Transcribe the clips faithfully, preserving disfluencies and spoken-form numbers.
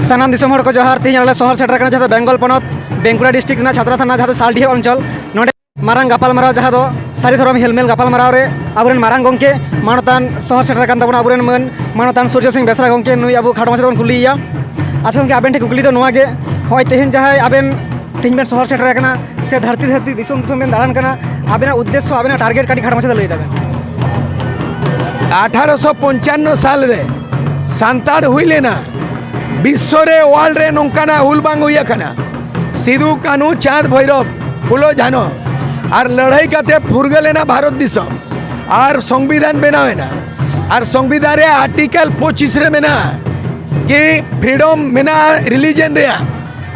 ᱥᱟᱱᱟᱢ ᱫᱤᱥᱚᱢ ᱦᱚᱲ ᱠᱚ ᱡᱚᱦᱟᱨ᱾ ᱛᱮᱦᱮᱧ ᱟᱞᱮ ᱥᱚᱦᱚᱨ ᱥᱮᱴᱮᱨ ᱟᱠᱟᱱᱟ ᱡᱟᱦᱟᱸ ᱫᱚ ᱵᱮᱝᱜᱚᱞ ᱯᱚᱱᱚᱛ ᱵᱮᱸᱠᱩᱲᱟ ᱰᱤᱥᱴᱨᱤᱠᱴ ᱨᱮᱱᱟᱜ ᱪᱷᱟᱛᱨᱟ ᱛᱷᱟᱱᱟ, ᱡᱟᱦᱟᱸ ᱫᱚ ᱥᱟᱞᱰᱤᱦᱟᱹ ᱚᱧᱪᱚᱞ᱾ ᱱᱚᱰᱮ ᱢᱟᱨᱟᱝ ᱜᱟᱯᱟᱞᱢᱟᱨᱟᱣ, ᱡᱟᱦᱟᱸ ᱫᱚ ᱥᱟᱹᱨᱤ ᱫᱷᱚᱨᱚᱢ ᱦᱮᱞᱢᱮᱞ ᱜᱟᱯᱟᱞᱢᱟᱨᱟᱣ ᱨᱮ ᱟᱵᱚᱨᱮᱱ ᱢᱟᱨᱟᱝ ᱜᱚᱢᱠᱮ ᱢᱟᱱᱚᱛᱟᱱ ᱥᱚᱦᱚᱨ ᱥᱮᱴᱮᱨ ᱟᱠᱟᱱ ᱛᱟᱵᱚᱱᱟ, ᱟᱵᱚᱨᱮᱱ ᱢᱟᱹᱱ ᱢᱟᱱᱚᱛᱟᱱ ᱥᱩᱨᱡᱚ ᱥᱤᱝ ᱵᱮᱥᱨᱟ ᱜᱚᱢᱠᱮ, ᱱᱩᱭ ᱟᱵᱚ ᱠᱷᱟᱴᱚ ᱢᱟᱪᱷᱟ ᱛᱮᱵᱚᱱ ᱠᱩᱞᱤᱭᱮᱭᱟ᱾ ᱟᱪᱪᱷᱟ ᱜᱚᱢᱠᱮ, ᱟᱵᱮᱱ ᱴᱷᱮᱱ ᱠᱩᱠᱞᱤ ᱫᱚ ᱱᱚᱣᱟ ᱜᱮ, ᱱᱚᱜᱼᱚᱭ ᱛᱮᱦᱮᱧ ᱡᱟᱦᱟᱸᱭ ᱟᱵᱮᱱ ᱛᱮᱦᱮᱧ ᱵᱮᱱ ᱥᱚᱦᱚᱨ ᱥᱮᱴᱮᱨ ᱟᱠᱟᱱᱟ, ᱥᱮ ᱫᱷᱟᱹᱨᱛᱤ ᱫᱷᱟᱹᱨᱛᱤ ᱫᱤᱥᱚᱢ ᱫᱤᱥᱚᱢ ᱵᱮᱱ ᱫᱟᱬᱟᱱ ᱠᱟᱱᱟ, ᱟᱵᱮᱱᱟᱜ ᱩᱫᱽᱫᱮᱥᱥᱚ, ᱟᱵᱮᱱᱟᱜ ᱴᱟᱨᱜᱮᱴ ᱠᱟᱹᱴᱤᱡ ᱠᱷᱟᱴᱚ ᱢᱟᱪᱷᱟ ᱛᱮ ᱞᱟᱹᱭ ᱛᱟᱵᱮᱱ᱾ ᱟᱴᱷᱟᱨᱚᱥᱚ ᱯᱚᱧᱪᱟᱱᱱᱚ ᱥᱟᱞ ᱨᱮ ᱥᱟᱱᱛᱟᱲ ᱦᱩᱭ ᱞᱮᱱᱟ, ᱵᱤᱥᱥᱚ ᱨᱮ, ᱣᱟᱨᱞᱰ ᱨᱮ ᱱᱚᱝᱠᱟᱱᱟᱜ ᱦᱩᱞ ᱵᱟᱝ ᱦᱩᱭ ᱟᱠᱟᱱᱟ᱾ ᱥᱤᱫᱩ, ᱠᱟᱹᱱᱦᱩ, ᱪᱟᱸᱫᱽ, ᱵᱷᱳᱭᱨᱚᱵ, ᱯᱷᱩᱞᱳ, ᱡᱷᱟᱱᱚ ᱟᱨ ᱞᱟᱹᱲᱦᱟᱹᱭ ᱠᱟᱛᱮ ᱯᱷᱩᱨᱜᱟᱹᱞ ᱮᱱᱟ ᱵᱷᱟᱨᱚᱛ ᱫᱤᱥᱚᱢ ᱟᱨ ᱥᱚᱝᱵᱤᱫᱷᱟᱱ ᱵᱮᱱᱟᱣ ᱮᱱᱟ᱾ ᱟᱨ ᱥᱚᱝᱵᱤᱫᱷᱟᱱ ᱨᱮ ᱟᱨᱴᱤᱠᱮᱞ ᱯᱚᱸᱪᱤᱥ ᱨᱮ ᱢᱮᱱᱟᱜᱼᱟ ᱠᱤ ᱯᱷᱨᱤᱰᱚᱢ ᱢᱮᱱᱟᱜᱼᱟ ᱨᱤᱞᱤᱡᱮᱱ ᱨᱮᱭᱟᱜ,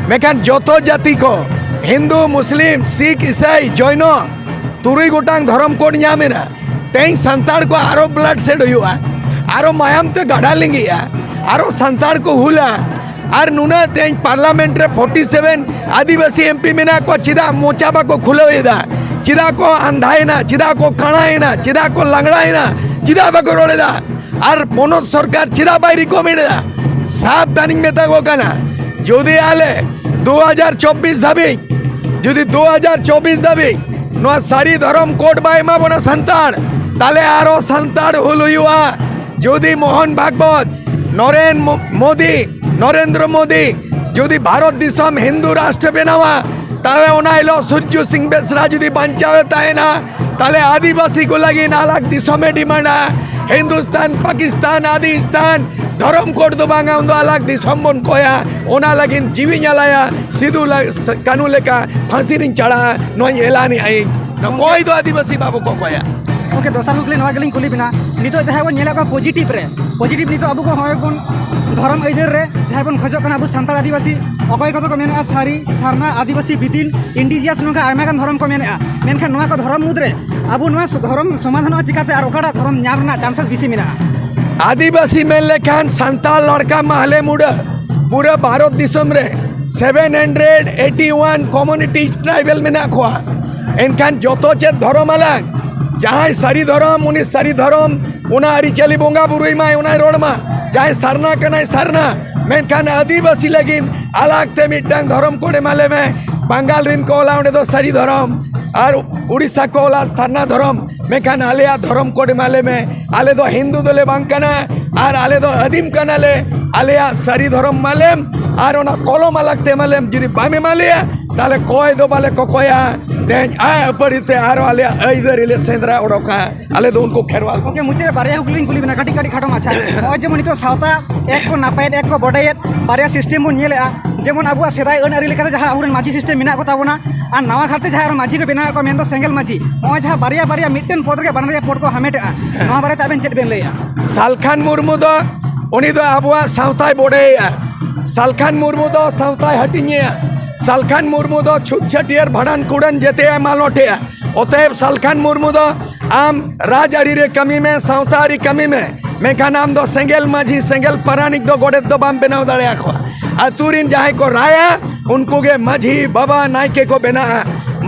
ᱢᱮᱱᱠᱷᱟᱱ ᱡᱚᱛᱚ ᱡᱟᱹᱛᱤ ᱠᱚ, ᱦᱤᱱᱫᱩ, ᱢᱩᱥᱞᱤᱢ, ᱥᱤᱠᱷ, ᱤᱥᱟᱹᱭ, ᱡᱚᱭᱱᱚ, ᱛᱩᱨᱩᱭ ᱜᱚᱴᱟᱝ ᱫᱷᱚᱨᱚᱢ ᱠᱳᱰ ᱧᱟᱢ ᱮᱱᱟ᱾ ᱛᱮᱦᱮᱧ ᱥᱟᱱᱛᱟᱲ ᱠᱚ ᱟᱨᱚ ᱵᱞᱟᱰ ᱥᱮᱰ ᱦᱩᱭᱩᱜᱼᱟ, ᱟᱨᱚ ᱢᱟᱭᱟᱢ ᱛᱮ ᱜᱟᱰᱟ ᱞᱤᱸᱜᱤᱜᱼᱟ, ᱟᱨᱚ ᱥᱟᱱᱛᱟᱲ ᱠᱚ ᱦᱩᱞᱟ᱾ ᱟᱨ ᱱᱩᱱᱟᱹᱜ ᱛᱮᱦᱮᱧ ᱯᱟᱨᱞᱟᱢᱮᱱᱴ ᱨᱮ ᱯᱷᱳᱨᱴᱤ ᱥᱮᱵᱷᱮᱱ ᱟᱹᱫᱤᱵᱟᱹᱥᱤ ᱮᱢᱯᱤ ᱢᱮᱱᱟᱜ ᱠᱚᱣᱟ, ᱪᱮᱫᱟᱜ ᱢᱚᱪᱟ ᱵᱟᱠᱚ ᱠᱷᱩᱞᱟᱹᱣ ᱮᱫᱟ? ᱪᱮᱫᱟᱜ ᱠᱚ ᱟᱸᱫᱷᱟᱭᱮᱱᱟ? ᱪᱮᱫᱟᱜ ᱠᱚ ᱠᱟᱬᱟᱭᱮᱱᱟ? ᱪᱮᱫᱟᱜ ᱠᱚ ᱞᱟᱝᱲᱟᱭᱮᱱᱟ? ᱪᱮᱫᱟᱜ ᱵᱟᱠᱚ ᱨᱚᱲ ᱮᱫᱟ? ᱟᱨ ᱯᱚᱱᱚᱛ ᱥᱚᱨᱠᱟᱨ ᱪᱮᱫᱟᱜ ᱵᱟᱭ ᱨᱤᱠᱚᱢᱮᱱᱰ ᱮᱫᱟ? ᱥᱟᱵᱫᱷᱟᱱᱤᱧ ᱢᱮᱛᱟ ᱠᱚ ᱠᱟᱱᱟ, ᱡᱩᱫᱤ ᱟᱞᱮ ᱫᱩ ᱦᱟᱡᱟᱨ ᱪᱚᱵᱵᱤᱥ ᱫᱷᱟᱹᱵᱤᱡ, ᱡᱩᱫᱤ ᱫᱩ ᱦᱟᱡᱟᱨ ᱪᱚᱵᱵᱤᱥ ᱫᱷᱟᱹᱵᱤᱡ ᱱᱚᱣᱟ ᱥᱟᱹᱨᱤ ᱫᱷᱚᱨᱚᱢ ᱠᱳᱰ ᱵᱟᱭ ᱮᱢᱟ ᱵᱚᱱᱟ ᱥᱟᱱᱛᱟᱲ, ᱛᱟᱦᱞᱮ ᱟᱨᱚ ᱥᱟᱱᱛᱟᱲ ᱦᱩᱞ ᱦᱩᱭᱩᱜᱼᱟ᱾ ᱡᱩᱫᱤ ᱢᱳᱦᱚᱱ ᱵᱷᱟᱜᱽᱵᱚᱛ, ᱱᱚᱨᱮᱱ ᱢᱳ-, ᱢᱳᱫᱤ, ᱱᱚᱨᱮᱱᱫᱨᱚ ᱢᱳᱫᱤ ᱡᱩᱫᱤ ᱵᱷᱟᱨᱚᱛ ᱫᱤᱥᱚᱢ ᱦᱤᱱᱫᱩ ᱨᱟᱥᱴᱨ ᱵᱮᱱᱟᱣᱟ, ᱛᱟᱦᱞᱮ ᱚᱱᱟ ᱦᱤᱞᱳᱜ ᱥᱩᱨᱡᱚ ᱥᱤᱝ ᱵᱮᱥᱨᱟ ᱡᱩᱫᱤ ᱵᱟᱧᱪᱟᱣ ᱮ ᱛᱟᱦᱮᱱᱟ, ᱛᱟᱦᱞᱮ ᱟᱹᱫᱤᱵᱟᱹᱥᱤ ᱠᱚ ᱞᱟᱹᱜᱤᱫ ᱟᱞᱟᱜᱽ ᱫᱤᱥᱚᱢᱮ ᱰᱤᱢᱟᱱᱰᱟ᱾ ᱦᱤᱱᱫᱩᱥᱛᱟᱱ, ᱯᱟᱠᱤᱥᱛᱟᱱ, ᱟᱫᱤᱥᱛᱟᱱ, ᱫᱷᱚᱨᱚᱢ ᱠᱳᱰ ᱫᱚ ᱵᱟᱝᱟ, ᱩᱱᱫᱚ ᱟᱞᱟᱜᱽ ᱫᱤᱥᱚᱢ ᱵᱚᱱ ᱠᱚᱭᱟ᱾ ᱚᱱᱟ ᱞᱟᱹᱜᱤᱫ ᱡᱤᱣᱤᱧ ᱟᱞᱟᱭᱟ, ᱥᱤᱫᱩ ᱞᱟ-, ᱠᱟᱹᱱᱦᱩ ᱞᱮᱠᱟ ᱯᱷᱟᱹᱥᱤ ᱨᱤᱧ ᱪᱟᱲᱟᱜᱼᱟ, ᱱᱚᱣᱟᱧ ᱮᱞᱟᱱᱮᱜᱼᱟ ᱤᱧ᱾ ᱱᱚᱣᱟ ᱠᱚᱭ ᱫᱚ ᱟᱹᱫᱤᱵᱟᱹᱥᱤ ᱵᱟᱵᱚ ᱠᱚ ᱠᱚᱭᱟ᱾ ᱜᱚᱢᱠᱮ, ᱫᱚᱥᱟᱨ ᱠᱩᱠᱞᱤ ᱱᱚᱣᱟ ᱜᱮᱞᱤᱧ ᱠᱩᱞᱤ ᱵᱮᱱᱟ, ᱱᱤᱛᱚᱜ ᱡᱟᱦᱟᱸᱭ ᱵᱚᱱ ᱧᱮᱞᱮᱫ ᱠᱚᱣᱟ ᱯᱚᱡᱤᱴᱤᱵᱷ ᱨᱮ, ᱯᱚᱡᱤᱴᱤᱵᱷ ᱱᱤᱛᱚᱜ ᱟᱵᱚ ᱠᱚ ᱦᱚᱸᱜᱼᱚᱭ ᱵᱚᱱ ᱫᱷᱚᱨᱚᱢ ᱟᱹᱭᱫᱟᱹᱨ ᱨᱮ ᱡᱟᱦᱟᱸᱭ ᱵᱚᱱ ᱠᱷᱚᱡᱚᱜ ᱠᱟᱱᱟ ᱟᱵᱚ ᱥᱟᱱᱛᱟᱲ ᱟᱹᱫᱤᱵᱟᱹᱥᱤ, ᱚᱠᱚᱭ ᱠᱚᱫᱚ ᱠᱚ ᱢᱮᱱᱮᱫᱼᱟ ᱥᱟᱹᱨᱤ, ᱥᱟᱨᱱᱟ, ᱟᱹᱫᱤᱵᱟᱹᱥᱤ, ᱵᱤᱫᱤᱱ, ᱤᱱᱰᱤᱡᱤᱭᱟᱥ, ᱱᱚᱝᱠᱟ ᱟᱭᱢᱟ ᱜᱟᱱ ᱫᱷᱚᱨᱚᱢ ᱠᱚ ᱢᱮᱱᱮᱫᱼᱟ᱾ ᱢᱮᱱᱠᱷᱟᱱ ᱱᱚᱣᱟ ᱠᱚ ᱫᱷᱚᱨᱚᱢ ᱢᱩᱫᱽᱨᱮ ᱟᱵᱚ ᱱᱚᱣᱟ ᱥᱩ-, ᱫᱷᱚᱨᱚᱢ ᱥᱚᱢᱟᱫᱷᱟᱱᱚᱜᱼᱟ ᱪᱤᱠᱟᱛᱮ ᱟᱨ ᱚᱠᱟᱴᱟᱜ ᱫᱷᱚᱨᱚᱢ ᱧᱟᱢ ᱨᱮᱱᱟᱜ ᱪᱟᱱᱥᱮᱥ ᱵᱮᱥᱤ ᱢᱮᱱᱟᱜᱼᱟ? ᱟᱹᱫᱤᱵᱟᱹᱥᱤ ᱢᱮᱱ ᱞᱮᱠᱷᱟᱱ ᱥᱟᱱᱛᱟᱲ, ᱞᱟᱲᱠᱟ, ᱢᱟᱦᱞᱮ, ᱢᱩᱰᱟᱹ, ᱯᱩᱨᱟᱹ ᱵᱷᱟᱨᱚᱛ ᱫᱤᱥᱚᱢ ᱨᱮ seven hundred eighty one community tribal ᱢᱮᱱᱟᱜ ᱠᱚᱣᱟ᱾ ᱮᱱᱠᱷᱟᱱ ᱡᱚᱛᱚ ᱪᱮᱫ ᱫᱷᱚᱨᱚᱢ ᱟᱞᱟᱝ? ᱡᱟᱦᱟᱸᱭ ᱥᱟᱹᱨᱤ ᱫᱷᱚᱨᱚᱢ, ᱩᱱᱤ ᱥᱟᱹᱨᱤ ᱫᱷᱚᱨᱚᱢ, ᱚᱱᱟ ᱟᱹᱨᱤᱪᱟᱹᱞᱤ ᱵᱚᱸᱜᱟ ᱵᱩᱨᱩᱭ ᱢᱟᱭ, ᱚᱱᱟᱭ ᱨᱚᱲ ᱢᱟ᱾ ᱡᱟᱦᱟᱸᱭ ᱥᱟᱨᱱᱟ ᱠᱟᱱᱟᱭ, ᱥᱟᱨᱱᱟ᱾ ᱢᱮᱱᱠᱷᱟᱱ ᱟᱹᱫᱤᱵᱟᱹᱥᱤ ᱞᱟᱹᱜᱤᱫ ᱟᱞᱟᱜᱽ ᱛᱮ ᱢᱤᱫᱴᱟᱝ ᱫᱷᱚᱨᱚᱢ ᱠᱳᱰ ᱮᱢᱟ ᱞᱮ ᱢᱮ᱾ ᱵᱟᱝᱜᱟᱞ ᱨᱤᱱ ᱠᱚ ᱚᱞᱟ ᱚᱸᱰᱮ ᱫᱚ ᱥᱟᱹᱨᱤ ᱫᱷᱚᱨᱚᱢ, ᱟᱨ ᱩᱲᱤᱥᱥᱟ ᱠᱚ ᱚᱞᱟ ᱥᱟᱨᱱᱟ ᱫᱷᱚᱨᱚᱢ, ᱢᱮᱱᱠᱷᱟᱱ ᱟᱞᱮᱭᱟᱜ ᱫᱷᱚᱨᱚᱢ ᱠᱳᱰ ᱮᱢᱟ ᱞᱮ ᱢᱮ᱾ ᱟᱞᱮ ᱫᱚ ᱦᱤᱱᱫᱩ ᱫᱚᱞᱮ ᱵᱟᱝ ᱠᱟᱱᱟ, ᱟᱨ ᱟᱞᱮ ᱫᱚ ᱟᱹᱫᱤᱢ ᱠᱟᱱᱟᱞᱮ᱾ ᱟᱞᱮᱭᱟᱜ ᱥᱟᱹᱨᱤ ᱫᱷᱚᱨᱚᱢ ᱮᱢᱟ ᱞᱮᱢ, ᱟᱨ ᱚᱱᱟ ᱠᱚᱞᱚᱢ ᱟᱞᱟᱜᱽ ᱛᱮ ᱮᱢᱟ ᱞᱮᱢ᱾ ᱡᱩᱫᱤ ᱵᱟᱢ ᱮᱢᱟ ᱞᱮᱭᱟ, ᱛᱟᱦᱞᱮ ᱠᱚᱭ ᱫᱚ ᱵᱟᱞᱮ ᱠᱚᱠᱚᱭᱟ᱾ ᱛᱮᱦᱮᱧ ᱟᱭ ᱟᱹᱯᱟᱹᱲᱤ ᱛᱮ ᱟᱨᱚ ᱟᱞᱮᱭᱟᱜ ᱟᱹᱭᱫᱟᱹᱨᱤ ᱞᱮ ᱥᱮᱸᱫᱽᱨᱟ ᱚᱰᱚᱠᱟ᱾ ᱟᱞᱮ ᱫᱚ ᱩᱱᱠᱩ ᱠᱷᱮᱨᱣᱟᱞ ᱠᱚ᱾ ᱜᱚᱢᱠᱮ, ᱢᱩᱪᱟᱹᱫ ᱨᱮ ᱵᱟᱨᱭᱟ ᱠᱩᱠᱞᱤᱧ ᱠᱩᱞᱤ ᱵᱮᱱᱟ, ᱠᱟᱹᱴᱤᱡ ᱠᱟᱹᱴᱤᱡ ᱠᱷᱟᱴᱚ ᱢᱟᱪᱷᱟ᱾ ᱱᱚᱜᱼᱚᱭ ᱡᱮᱢᱚᱱ ᱱᱤᱛᱚᱜ ᱥᱟᱶᱛᱟ ᱮᱠ ᱠᱚ ᱱᱟᱯᱟᱭᱮᱫ, ᱮᱠ ᱠᱚ ᱵᱚᱰᱮᱭᱮᱫ, ᱵᱟᱨᱭᱟ ᱥᱤᱥᱴᱮᱢ ᱵᱚᱱ ᱧᱮᱞᱮᱫᱼᱟ᱾ ᱡᱮᱢᱚᱱ ᱟᱵᱚᱣᱟᱜ ᱥᱮᱫᱟᱭ ᱟᱹᱱ ᱟᱹᱨᱤ ᱞᱮᱠᱟᱛᱮ ᱡᱟᱦᱟᱸ ᱟᱵᱚᱨᱮᱱ ᱢᱟᱹᱡᱷᱤ ᱥᱤᱥᱴᱮᱢ ᱢᱮᱱᱟᱜ ᱠᱚ ᱛᱟᱵᱚᱱᱟ, ᱟᱨ ᱱᱟᱣᱟ ᱠᱟᱨᱛᱮ ᱡᱟᱦᱟᱸ ᱟᱨᱚ ᱢᱟᱹᱡᱷᱤ ᱠᱚ ᱵᱮᱱᱟᱣᱮᱫ ᱠᱚᱣᱟ, ᱢᱮᱱᱫᱚ ᱥᱮᱸᱜᱮᱞ ᱢᱟᱹᱡᱷᱤ, ᱱᱚᱜᱼᱚᱭ ᱡᱟᱦᱟᱸ ᱵᱟᱨᱭᱟ ᱵᱟᱨᱭᱟ ᱢᱤᱫᱴᱮᱱ ᱯᱚᱫᱽ ᱨᱮᱜᱮ ᱵᱟᱱᱟᱨ ᱨᱮᱭᱟᱜ ᱯᱚᱫᱽ ᱠᱚ ᱦᱟᱢᱮᱴᱮᱜᱼᱟ, ᱱᱚᱣᱟ ᱵᱟᱨᱮᱛᱮ ᱟᱵᱮᱱ ᱪᱮᱫ ᱵᱮᱱ ᱞᱟᱹᱭᱟ? ᱥᱟᱞᱠᱷᱟᱱ ᱢᱩᱨᱢᱩ ᱫᱚ, ᱩᱱᱤ ᱫᱚ ᱟᱵᱚᱣᱟᱜ ᱥᱟᱶᱛᱟᱭ ᱵᱚᱰᱮᱭᱮᱜᱼᱟ᱾ ᱥᱟᱞᱠᱷᱟᱱ ᱢᱩᱨᱢᱩ ᱫᱚ ᱥᱟᱶᱛᱟᱭ ᱦᱟᱹᱴᱤᱧᱮᱜᱼᱟ᱾ ᱥᱟᱞᱠᱷᱟᱱ ᱢᱩᱨᱢᱩ ᱫᱚ ᱪᱷᱩᱛ ᱪᱷᱟᱹᱴᱭᱟᱹᱨ ᱵᱷᱟᱸᱰᱟᱱ ᱠᱩᱲᱟᱹᱱ ᱡᱮᱛᱮᱭᱟᱜ ᱢᱟᱞᱚᱴᱮᱜᱼᱟ᱾ ᱚᱛᱮᱵ ᱥᱟᱞᱠᱷᱟᱱ ᱢᱩᱨᱢᱩ ᱫᱚ ᱟᱢ ᱨᱟᱡᱽ ᱟᱹᱨᱤ ᱨᱮ ᱠᱟᱹᱢᱤ ᱢᱮ, ᱥᱟᱶᱛᱟ ᱟᱹᱨᱤ ᱠᱟᱹᱢᱤ ᱢᱮ, ᱢᱮᱱᱠᱷᱟᱱ ᱟᱢ ᱫᱚ ᱥᱮᱸᱜᱮᱞ ᱢᱟᱹᱡᱷᱤ, ᱥᱮᱸᱜᱮᱞ ᱯᱟᱨᱟᱱᱤᱠ ᱫᱚ, ᱜᱚᱰᱮᱛ ᱫᱚ ᱵᱟᱢ ᱵᱮᱱᱟᱣ ᱫᱟᱲᱮᱭᱟᱠᱚᱣᱟ᱾ ᱟᱹᱛᱩ ᱨᱤᱱ ᱡᱟᱦᱟᱸᱭ ᱠᱚ ᱨᱟᱭᱟ, ᱩᱱᱠᱩ ᱜᱮ ᱢᱟᱹᱡᱷᱤ ᱵᱟᱵᱟ, ᱱᱟᱭᱠᱮ ᱠᱚ ᱵᱮᱱᱟᱜᱼᱟ᱾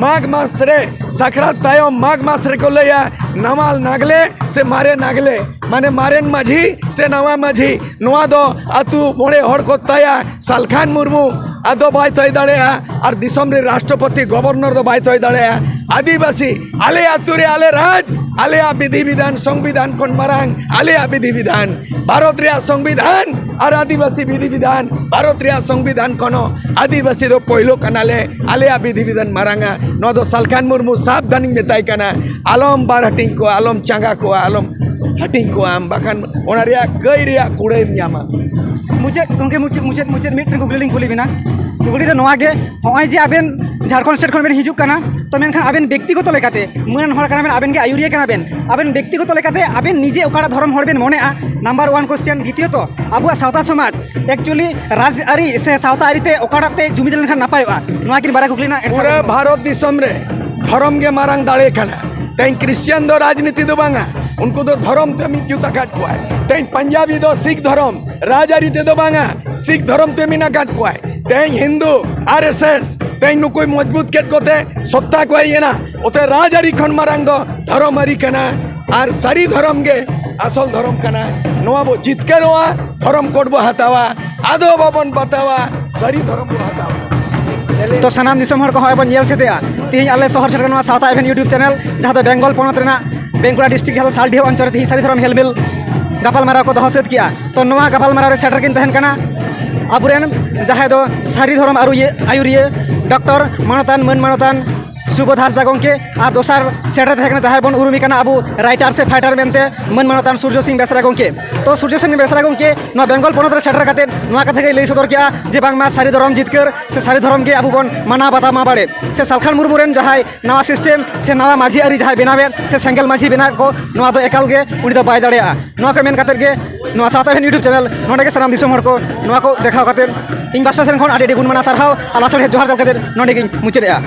ᱢᱟᱜᱽ ᱢᱟᱥ ᱨᱮ, ᱥᱟᱠᱨᱟᱛ ᱛᱟᱭᱚᱢ ᱢᱟᱜᱽ ᱢᱟᱥ ᱨᱮᱠᱚ ᱞᱟᱹᱭᱟ, ᱱᱟᱣᱟ ᱱᱟᱜᱽᱞᱮ ᱥᱮ ᱢᱟᱨᱮ ᱱᱟᱜᱽᱞᱮ, ᱢᱟᱱᱮ ᱢᱟᱨᱮᱱ ᱢᱟᱹᱡᱷᱤ ᱥᱮ ᱱᱟᱣᱟ ᱢᱟᱹᱡᱷᱤ᱾ ᱱᱚᱣᱟ ᱫᱚ ᱟᱹᱛᱩ ᱢᱚᱬᱮ ᱦᱚᱲ ᱠᱚ ᱛᱟᱭᱟ᱾ ᱥᱟᱞᱠᱷᱟᱱ ᱢᱩᱨᱢᱩ ᱟᱫᱚ ᱵᱟᱭ ᱛᱟᱹᱭ ᱫᱟᱲᱮᱭᱟᱜᱼᱟ, ᱟᱨ ᱫᱤᱥᱚᱢ ᱨᱮ ᱨᱟᱥᱴᱨᱚᱯᱚᱛᱤ, ᱜᱚᱵᱚᱨᱱᱚᱨ ᱫᱚ ᱵᱟᱭ ᱛᱟᱹᱭ ᱫᱟᱲᱮᱭᱟᱜᱼᱟ᱾ ᱟᱹᱫᱤᱵᱟᱹᱥᱤ, ᱟᱞᱮ ᱟᱹᱛᱩ ᱨᱮ ᱟᱞᱮ ᱨᱟᱡᱽ, ᱟᱞᱮᱭᱟᱜ ᱵᱤᱫᱷᱤ ᱵᱤᱫᱷᱟᱱ, ᱥᱚᱝᱵᱤᱫᱷᱟᱱ ᱠᱷᱚᱱ ᱢᱟᱨᱟᱝ ᱟᱞᱮᱭᱟᱜ ᱵᱤᱫᱷᱤ ᱵᱤᱫᱷᱟᱱ᱾ ᱵᱷᱟᱨᱚᱛ ᱨᱮᱭᱟᱜ ᱥᱚᱝᱵᱤᱫᱷᱟᱱ ᱟᱨ ᱟᱹᱫᱤᱵᱟᱹᱥᱤ ᱵᱤᱫᱷᱤ ᱵᱤᱫᱷᱟᱱ, ᱵᱷᱟᱨᱚᱛ ᱨᱮᱭᱟᱜ ᱥᱚᱝᱵᱤᱫᱷᱟᱱ ᱠᱷᱚᱱ ᱦᱚᱸ ᱟᱹᱫᱤᱵᱟᱹᱥᱤ ᱫᱚ ᱯᱳᱭᱞᱳ ᱠᱟᱱᱟᱞᱮ, ᱟᱞᱮᱭᱟᱜ ᱵᱤᱫᱷᱤ ᱵᱤᱫᱷᱟᱱ ᱢᱟᱨᱟᱝᱟ᱾ ᱱᱚᱣᱟ ᱫᱚ ᱥᱟᱞᱠᱷᱟᱱ ᱢᱩᱨᱢᱩ ᱥᱟᱵᱫᱷᱟᱱᱤᱧ ᱢᱮᱛᱟᱭ ᱠᱟᱱᱟ, ᱟᱞᱚᱢ ᱵᱟᱨ ᱦᱟᱹᱴᱤᱧ ᱠᱚᱣᱟ, ᱟᱞᱚᱢ ᱪᱟᱸᱜᱟ ᱠᱚᱣᱟ, ᱟᱞᱚᱢ ᱦᱟᱹᱴᱤᱧ ᱠᱚᱣᱟ, ᱟᱢ ᱵᱟᱠᱷᱟᱱ ᱚᱱᱟ ᱨᱮᱭᱟᱜ ᱠᱟᱹᱭ ᱨᱮᱭᱟᱜ ᱠᱩᱲᱟᱹᱭᱮᱢ ᱧᱟᱢᱟ᱾ ᱢᱩᱪᱟᱹᱫ ᱜᱚᱢᱠᱮ, ᱢᱩᱪᱟᱹᱫ ᱢᱩᱪᱟᱹᱫ ᱢᱩᱪᱟᱹᱫ ᱢᱤᱫᱴᱮᱱ ᱠᱩᱠᱞᱤ ᱞᱤᱧ ᱠᱩᱞᱤ ᱵᱮᱱᱟ᱾ ᱠᱩᱠᱞᱤ ᱫᱚ ᱱᱚᱣᱟ ᱜᱮ, ᱱᱚᱜᱼᱚᱭ ᱡᱮ ᱟᱵᱮᱱ ᱡᱷᱟᱲᱠᱷᱚᱸᱰ ᱥᱴᱮᱴ ᱠᱷᱚᱱ ᱵᱮᱱ ᱦᱤᱡᱩᱜ ᱠᱟᱱᱟ, ᱛᱚ ᱢᱮᱱᱠᱷᱟᱱ ᱟᱵᱮᱱ ᱵᱮᱠᱛᱤᱜᱚᱛᱚ ᱞᱮᱠᱟᱛᱮ ᱢᱟᱹᱱᱟᱱ ᱦᱚᱲ ᱠᱟᱱᱟ ᱵᱮᱱ, ᱟᱵᱮᱱ ᱜᱮ ᱟᱹᱭᱩᱨᱤᱭᱟᱹ ᱠᱟᱱᱟ ᱵᱮᱱ, ᱟᱵᱮᱱ ᱵᱮᱠᱛᱤᱜᱚᱛᱚ ᱞᱮᱠᱟᱛᱮ ᱟᱵᱮᱱ ᱱᱤᱡᱮ ᱚᱠᱟᱴᱟᱜ ᱫᱷᱚᱨᱚᱢ ᱦᱚᱲ ᱵᱮᱱ ᱢᱚᱱᱮᱜᱼᱟ? ᱱᱟᱢᱵᱟᱨ ᱳᱣᱟᱱ ᱠᱚᱥᱪᱮᱱ᱾ ᱫᱤᱛᱤᱭᱚᱛᱚ, ᱟᱵᱚᱣᱟᱜ ᱥᱟᱶᱛᱟ ᱥᱚᱢᱟᱡᱽ ᱮᱠᱪᱩᱭᱮᱞᱤ ᱨᱟᱡᱽᱟᱹᱨᱤ ᱥᱮ ᱥᱟᱶᱛᱟ ᱟᱹᱨᱤᱛᱮ ᱚᱠᱟᱴᱟᱜ ᱛᱮ ᱡᱩᱢᱤᱫ ᱞᱮᱱᱠᱷᱟᱱ ᱱᱟᱯᱟᱭᱚᱜᱼᱟ? ᱱᱚᱣᱟ ᱠᱤᱱ ᱵᱟᱨᱭᱟ ᱠᱩᱠᱞᱤ ᱨᱮᱱᱟᱜ answer ᱯᱩᱨᱟᱹ ᱵᱮᱱ ᱮᱢᱟ᱾ ᱵᱷᱟᱨᱚᱛ ᱫᱤᱥᱚᱢ ᱨᱮ ᱫᱷᱚᱨᱚᱢ ᱜᱮ ᱢᱟᱨᱟᱝ ᱫᱟᱲᱮ ᱠᱟᱱᱟ᱾ ᱛᱮᱦᱮᱧ ᱠᱨᱤᱥᱪᱤᱭᱟᱱ ᱫᱚ ᱨᱟᱡᱽᱱᱤᱛᱤ ᱫᱚ ᱵᱟᱝᱟ, ᱩᱱᱠᱩ ᱫᱚ ᱫᱷᱚᱨᱚᱢ ᱛᱮ ᱢᱤᱫ ᱡᱩᱛ ᱟᱠᱟᱫ ᱠᱚᱣᱟᱭ᱾ ᱛᱮᱦᱮᱧ ᱯᱟᱧᱡᱟᱵᱤ ᱫᱚ ᱥᱤᱠᱷ ᱫᱷᱚᱨᱚᱢ, ᱨᱟᱡᱽᱟᱹᱨᱤ ᱛᱮᱫᱚ ᱵᱟᱝᱟ, ᱥᱤᱠᱷ ᱫᱷᱚᱨᱚᱢ ᱛᱮ ᱢᱮᱱᱟᱜ ᱟᱠᱟᱫ ᱠᱚᱣᱟᱭ᱾ ᱛᱮᱦᱮᱧ ᱦᱤᱱᱫᱩ, ᱟᱨ ᱮᱥ ᱮᱥ, ᱛᱮᱦᱮᱧ ᱱᱩᱠᱩᱭ ᱢᱚᱡᱽᱵᱩᱛ ᱠᱮᱫ ᱠᱚᱛᱮ ᱥᱚᱛᱛᱟ ᱠᱚ ᱦᱮᱡ ᱮᱱᱟ᱾ ᱚᱛᱮ ᱨᱟᱡᱽᱟᱹᱨᱤ ᱠᱷᱚᱱ ᱢᱟᱨᱟᱝ ᱫᱚ ᱫᱷᱚᱨᱚᱢ ᱟᱹᱨᱤ ᱠᱟᱱᱟ, ᱟᱨ ᱥᱟᱹᱨᱤ ᱫᱷᱚᱨᱚᱢ ᱜᱮ ᱟᱥᱚᱞ ᱫᱷᱚᱨᱚᱢ ᱠᱟᱱᱟ᱾ ᱱᱚᱣᱟ ᱵᱚ ᱡᱤᱛᱠᱟᱹᱨᱚᱜᱼᱟ, ᱫᱷᱚᱨᱚᱢ ᱠᱳᱰ ᱵᱚ ᱦᱟᱛᱟᱣᱟ, ᱟᱫᱚ ᱵᱟᱵᱚᱱ ᱵᱟᱛᱟᱣᱟ, ᱥᱟᱹᱨᱤ ᱫᱷᱚᱨᱚᱢ ᱵᱚ ᱦᱟᱛᱟᱣᱟ᱾ ᱛᱚ ᱥᱟᱱᱟᱢ ᱫᱤᱥᱚᱢ ᱦᱚᱲ ᱠᱚ ᱦᱚᱸᱜᱼᱚᱭ ᱵᱚᱱ ᱧᱮᱞ ᱥᱮᱫᱮᱜᱼᱟ, ᱛᱮᱦᱮᱧ ᱟᱞᱮ ᱥᱚᱦᱚᱨ ᱥᱮᱴᱮᱨ ᱱᱚᱣᱟ ᱥᱟᱶᱛᱟ ᱮᱵᱷᱮᱱ YouTube ᱪᱮᱱᱮᱞ, ᱡᱟᱦᱟᱸ ᱫᱚ ᱵᱮᱝᱜᱚᱞ ᱯᱚᱱᱚᱛ ᱨᱮᱱᱟᱜ ᱵᱟᱸᱠᱩᱲᱟ ᱰᱤᱥᱴᱨᱤᱠᱴ, ᱡᱟᱦᱟᱸ ᱫᱚ ᱥᱟᱞᱰᱤᱦᱟᱹ ᱚᱧᱪᱚᱞ ᱨᱮ ᱛᱮᱦᱮᱧ ᱥᱟᱹᱨᱤ ᱫᱷᱚᱨᱚᱢ ᱦᱮᱞᱢᱮᱞ ᱜᱟᱯᱟᱞᱢᱟᱨᱟᱣ ᱠᱚ ᱫᱚᱦᱚ ᱥᱟᱹᱛ ᱠᱮᱜᱼᱟ᱾ ᱛᱚ ᱱᱚᱣᱟ ᱜᱟᱯᱟᱞᱢᱟᱨᱟᱣ ᱨᱮ ᱥᱮᱴᱮᱨ ᱠᱤᱱ ᱛᱟᱦᱮᱱ ᱠᱟᱱᱟ ᱟᱵᱚᱨᱮᱱ ᱡᱟᱦᱟᱸᱭ ᱫᱚ ᱥᱟᱹᱨᱤ ᱫᱷᱚᱨᱚᱢ ᱟᱹᱨᱩᱭᱟᱹ-, ᱟᱹᱭᱩᱨᱤᱭᱟᱹ ᱰᱚᱠᱴᱚᱨ ᱢᱟᱱᱚᱛᱟᱱ, ᱢᱟᱹᱱ ᱢᱟᱱᱚᱛᱟᱱ ᱥᱩᱵᱳᱫᱷ ᱦᱟᱸᱥᱫᱟ ᱜᱚᱢᱠᱮ, ᱟᱨ ᱫᱚᱥᱟᱨ ᱥᱮᱴᱮᱨ ᱛᱟᱦᱮᱸ ᱠᱟᱱᱟ ᱡᱟᱦᱟᱸᱭ ᱵᱚᱱ ᱩᱨᱩᱢᱮ ᱠᱟᱱᱟ ᱟᱵᱚ ᱨᱟᱭᱴᱟᱨ ᱥᱮ ᱯᱷᱟᱭᱴᱟᱨ ᱢᱮᱱᱛᱮ, ᱢᱟᱹᱱ ᱢᱟᱱᱚᱛᱟᱱ ᱥᱩᱨᱡᱚ ᱥᱤᱝ ᱵᱮᱥᱨᱟ ᱜᱚᱢᱠᱮ᱾ ᱛᱚ ᱥᱩᱨᱡᱚ ᱥᱤᱝ ᱵᱮᱥᱨᱟ ᱜᱚᱢᱠᱮ ᱱᱚᱣᱟ ᱵᱮᱝᱜᱚᱞ ᱯᱚᱱᱚᱛ ᱨᱮ ᱥᱮᱴᱮᱨ ᱠᱟᱛᱮᱫ ᱱᱚᱣᱟ ᱠᱟᱛᱷᱟ ᱜᱮᱭ ᱞᱟᱹᱭ ᱥᱚᱫᱚᱨ ᱠᱮᱜᱼᱟ ᱡᱮ ᱵᱟᱝᱢᱟ ᱥᱟᱹᱨᱤ ᱫᱷᱚᱨᱚᱢ ᱡᱤᱛᱠᱟᱹᱨ ᱥᱮ ᱥᱟᱹᱨᱤ ᱫᱷᱚᱨᱚᱢ ᱜᱮ ᱟᱵᱚ ᱵᱚᱱ ᱢᱟᱱᱟᱣ ᱵᱟᱛᱟᱣ ᱢᱟ ᱵᱟᱲᱮ᱾ ᱥᱮ ᱥᱟᱞᱠᱷᱟᱱ ᱢᱩᱨᱢᱩ ᱨᱮᱱ ᱡᱟᱦᱟᱸᱭ ᱱᱟᱣᱟ ᱥᱤᱥᱴᱮᱢ ᱥᱮ ᱱᱟᱣᱟ ᱢᱟᱹᱡᱷᱤ ᱟᱹᱨᱤ ᱡᱟᱦᱟᱸᱭ ᱵᱮᱱᱟᱣᱮᱫ ᱥᱮ ᱥᱮᱸᱜᱮᱞ ᱢᱟᱹᱡᱷᱤ ᱵᱮᱱᱟᱣᱮᱫ ᱠᱚ, ᱱᱚᱣᱟ ᱫᱚ ᱮᱠᱟᱞ ᱜᱮ ᱩᱱᱤ ᱫᱚ ᱵᱟᱭ ᱫᱟᱲᱮᱭᱟᱜᱼᱟ᱾ ᱱᱚᱣᱟ ᱠᱚ ᱢᱮᱱ ᱠᱟᱛᱮᱫ ᱜᱮ ᱱᱚᱣᱟ ᱥᱟᱶᱛᱟ ᱮᱵᱷᱮᱱ YouTube ᱪᱮᱱᱮᱞ ᱱᱚᱰᱮ ᱜᱮ ᱥᱟᱱᱟᱢ ᱫᱤᱥᱚᱢ ᱦᱚᱲ ᱠᱚ ᱱᱚᱣᱟ ᱠᱚ ᱫᱮᱠᱷᱟᱣ ᱠᱟᱛᱮᱫ ᱤᱧ ᱯᱟᱥᱴᱟ ᱥᱮᱱ ᱠᱷᱚᱱ ᱟᱹᱰᱤ ᱟᱹᱰᱤ ᱜᱩᱱ ᱢᱟᱱᱟ ᱥᱟᱨᱦᱟᱣ ᱟᱨ ᱞᱟᱥᱟᱲᱦᱮᱫ ᱡᱚᱦᱟᱨ ᱪᱟᱞ ᱠᱟᱛᱮᱫ ᱱᱚᱰᱮ ᱜᱤᱧ ᱢᱩᱪᱟᱹᱫᱮᱜᱼᱟ᱾